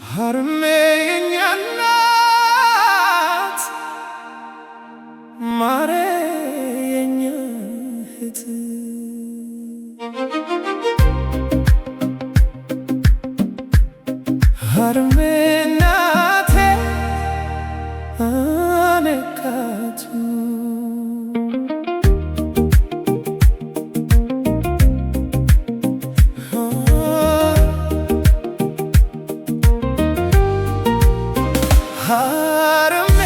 ሀርሜ የኛ እናት፣ ማሬ የኛ እህት። ሀርሜ እናቴ አነካቱ። ሀርሜ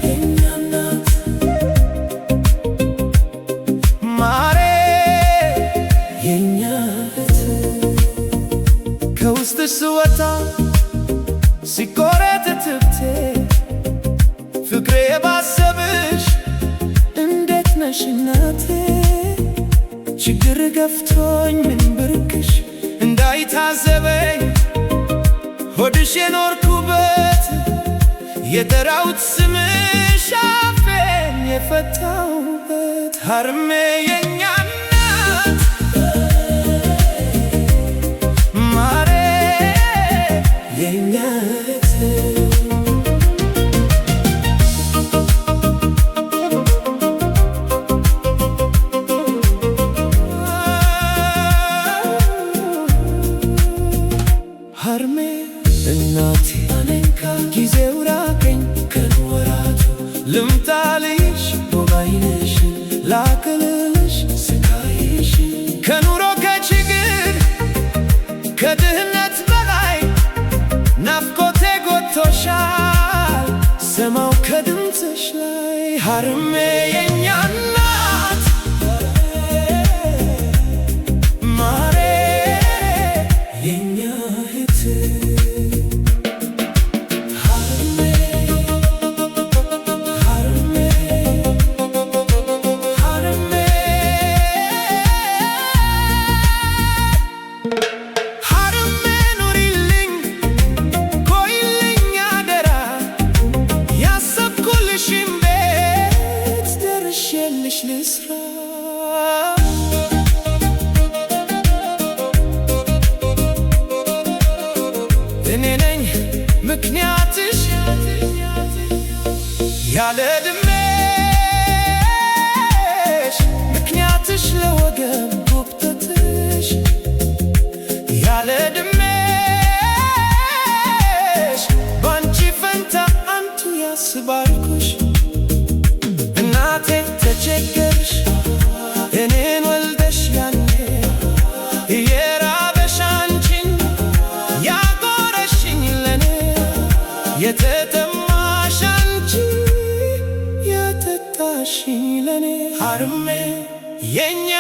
የኛ እናት፣ ማሬ የኛ እህት። ከውስጥሽ ስወጣ ሲቆረጥ ትብቴ፣ ፍቅሬ የባሰብሽ እንዴት ነሽ እናቴ? ችግር ገፍቶኝ ምን ብርክሽ እንዳይታዘበኝ፣ ሆድሽ የኖርኩበት፣ የጠራሁት ስምሽ አፌን የፈታሁበት። ሀርሜ የኛ እናት፣ ማሬ የኛ እህት። ሀርሜ እናቴ ጊዜው ራቀኝ ቀን ወራቱ፣ ልምጣልሽ ሞባይልሽ ላቅልልሽ ስቃይሽ። ከኑሮ ከችግር ከድህነት በላይ ናፍቆቴ ጎድቶሻል፣ ሰማው ከድምፅሽ ላይ። ሀርሜ የኛ እናት፣ ማሬ የኛ እህት። ሀርሜ፣ ሀርሜ፣ ሀርሜ፣ ሀርሜ ኑሪልኝ ቆይልኝ አደራ፣ ያሰብኩልሽን ቤት ደርሼልሽ ልስራ። እኔ ነኝ ምክንያትሽ ያለ ዕድሜሽ፣ ምክንያትሽ ለወገብ ጉብጠትሽ፣ ያለ ዕድሜሽ ባንቺ ፈንታ አንቱ ያስባልኩሽ። እናቴ ተቸገርሽ እኔን ወልደሽ፣ ያኔ እየራበሽ አንቺን ያጎረሽኝ ለኔ፣ የተጠማሽ አንቺ ያጠጣሽኝ ለኔ። ሀርሜ የኛ